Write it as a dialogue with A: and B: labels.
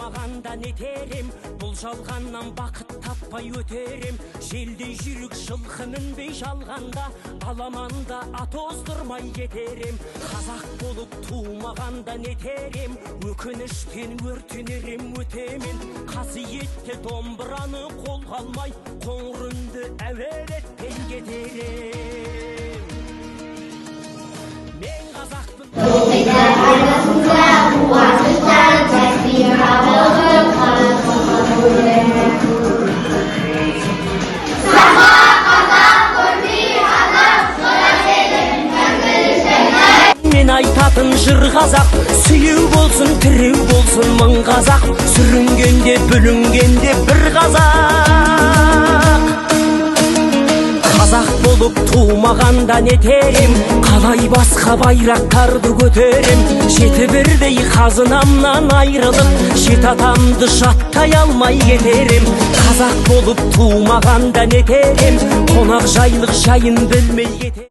A: Тумағанда нетер ем, бұл жалғаннан бақыт таппай өтер ем. Желдей жүйрік жылқы мінбей жалғанда, аламанда ат оздырмай кетер ем. Қазақ болып тумағанда нетер ем, өкініштен өртенер ем өтемен. Қасиетті домбыраны қолға алмай, қоңыр үнді әуелетпей кетер ем. Мен қазақпын. Мен айтатын жыр қазақ, сүйеу болсын, тіреу болсын мың қазақ, сүрінгенде, бүлінгенде бір қазақ. Қазақ болып тумағанда нетер ем, қалай басқа байрақтарды көтерем? Жеті бірдей қазынамнан айрылып, жеті атамды жаттай алмай кетер ем. Қазақ болып тумағанда нетер ем, қонақ жайлық жайын білмей кетер.